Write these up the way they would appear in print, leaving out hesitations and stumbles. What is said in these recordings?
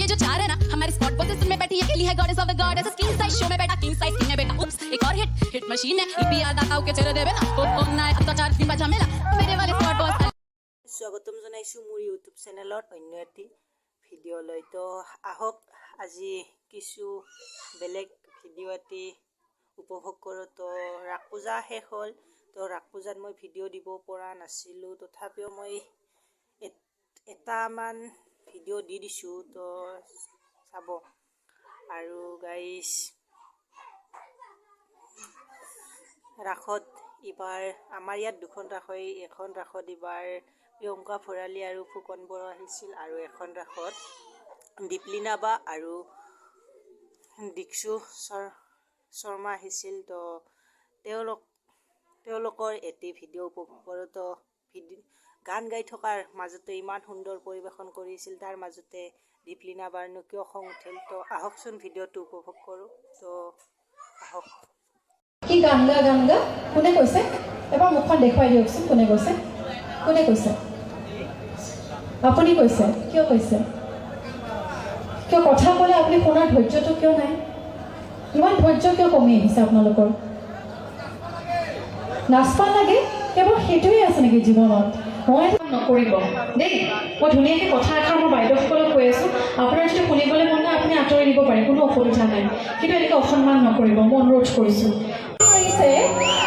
जो चार है ना हमारे स्पॉट बॉसेस में बैठी अकेली है goddess of the goddess, king size show में बैठा किंग साइज किंग है बेटा। उप्स, एक और हिट हिट मशीन है। ईपीआर दाताओं के चेहरे देवे ना ओ ओ ना अत्याचार किंबा झमेला मेरे वाले स्पॉट बॉस। স্বাগতম জনাইছোঁ মোৰ ইউটিউব চেনেলত অন্য এটি ভিডিঅ'লৈ। তো আহক, আজি কিছু বেলেগ ভিডিঅ' এটি উপভোগ কৰোঁ। তো ৰাস পূজা শেষ হ'ল। তো ৰাস পূজাত মই ভিডিঅ' দিব পৰা নাছিলোঁ, তথাপিও মই এটামান ভিডিঅ' দি দিছোঁ, তো চাব। আৰু গাইজ, ৰাসত এইবাৰ আমাৰ ইয়াত দুখন ৰাস হয়। এখন ৰাসত এইবাৰ প্ৰিয়ংকা ভৰালী আৰু ফুকন বৰা আহিছিল আৰু এখন ৰাসত দীপলিনা বা আৰু দীক্ষু শৰ্মা আহিছিল। তো তেওঁলোকৰ এটি ভিডিঅ' উপভোগ কৰোঁ। তো ভিডিঅ' গান গাই থকাৰ মাজতে ইমান সুন্দৰ পৰিৱেশন কৰিছিল, তাৰ মাজতে দীপলিনা বাৰনো কিয় খং উঠিল? তো আহকচোন, ভিডিঅ'টো উপভোগ কৰোঁ। তো আহক। কি গান গা, গান গা, কোনে কৈছে? এবাৰ মুখখন দেখুৱাই দিয়কচোন। কোনে কৈছে? কোনে কৈছে? আপুনি কৈছে? কিয় কৈছে? কিয়? কথা ক'লে আপুনি শুনাৰ ধৈৰ্যটো কিয় নাই? ইমান ধৈৰ্য কিয় কমি আহিছে আপোনালোকৰ? নাচবা লাগে, কেৱল সেইটোৱে আছে নেকি জীৱনত? মই এইটো নকৰিব দেই। মই ধুনীয়াকৈ কথা এষাৰ মোৰ বাইদেউসকলক কৈ আছোঁ। আপোনাৰ যদি শুনিবলৈ মন নাই, আপুনি আঁতৰি দিব পাৰে, কোনো অসুবিধা নাই। কিন্তু এনেকৈ অসন্মান নকৰিব, মই অনুৰোধ কৰিছোঁ। কৰিছে,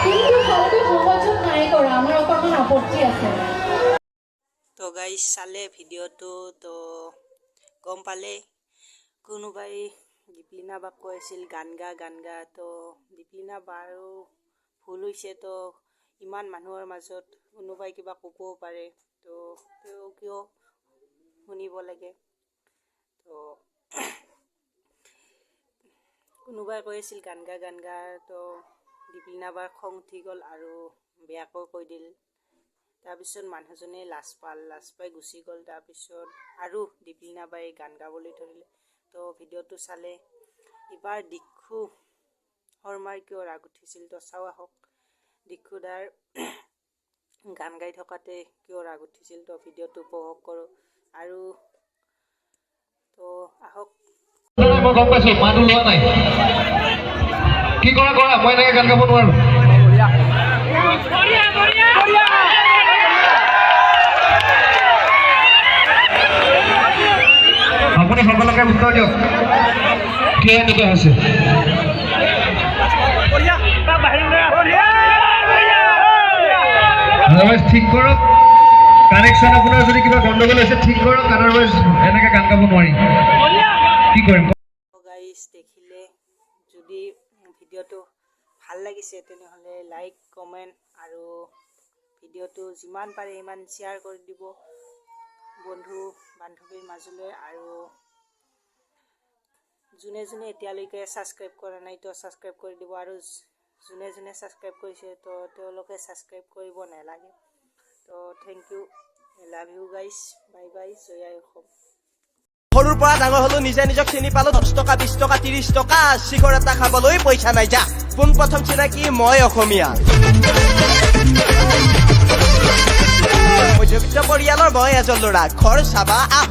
কিন্তু ভালকৈ সহযোগ নাই কৰা, আমাৰ অকণমান আপত্তি আছে। তো গাইজ, চালে ভিডিঅ'টো, তো গম পালে, কোনোবাই দীপলিনা বাক কৈ আছিল গান গা, গান গা। তো দীপলিনা বাৰো ভুল হৈছে। তো ইমান মানুহৰ মাজত কোনোবাই কিবা ক'বও পাৰে, তো তেওঁ কিয় শুনিব লাগে? তো কোনোবাই কৈ আছিল গান গা, গান গা। তো দীপলিনা বাৰ খং উঠি গ'ল আৰু বেয়াকৈ কৈ দিল। তাৰপিছত মানুহজনে লাজ পাল, লাজ পাই গুচি গ'ল। তাৰপিছত আৰু দীপলিনা বাই গান গাবলৈ ধৰিলে। তো ভিডিঅ'টো চালে। এইবাৰ দীক্ষু শৰ্মাৰ কিয় ৰাগ উঠিছিল? তো চাওঁ আহক, দীক্ষুদাৰ গান গাই থকাতে কিয় ৰাগ উঠিছিল। তো ভিডিঅ'টো উপভোগ কৰোঁ আৰু। তো আহক। মই গম পাইছো, মাত ওলোৱা নাই। কি কৰা কৰা, মই এনেকে গান গাব নোৱাৰো। আপুনি সকলোকে উত্তৰ দিয়ক, কিয় এনেকুৱা হৈছে? আদাৰৱাইজ ঠিক কৰক কানেকশ্যন। আপোনাৰ যদি কিবা গণ্ডগোল হৈছে, ঠিক কৰক। আদাৰৱাইজ এনেকে গান গাব নোৱাৰি। কি কৰিম? গাইজ, দেখিলে, যদি ভিডিঅ'টো ভাল লাগিছে, তেনেহ'লে লাইক, কমেণ্ট আৰু ভিডিঅ'টো যিমান পাৰে সিমান শ্বেয়াৰ কৰি দিব বন্ধু বান্ধৱীৰ মাজলৈ। আৰু যোনে যোনে এতিয়ালৈকে ছাবস্ক্ৰাইব কৰা নাই, তো ছাবস্ক্ৰাইব কৰি দিব। আৰু যোনে যোনে ছাবস্ক্ৰাইব কৰিছে, তো তেওঁলোকে ছাবস্ক্ৰাইব কৰিব নালাগে। তো thank you, love you guys, bye bye, Jay I Assam. সৰুৰ পৰা ডাঙৰ হলো, নিজে নিজক চিনি পালো। 10 টকা, 20 টকা, 30 টকা, চিখৰ এটা খাবলৈ পইচা নাই যা। পোন প্ৰথম চিনাকি মই অসমীয়া। মধ্যবিত্ত পৰিয়ালৰ মই এজন ল'ৰা। ঘৰ চাবা আহ।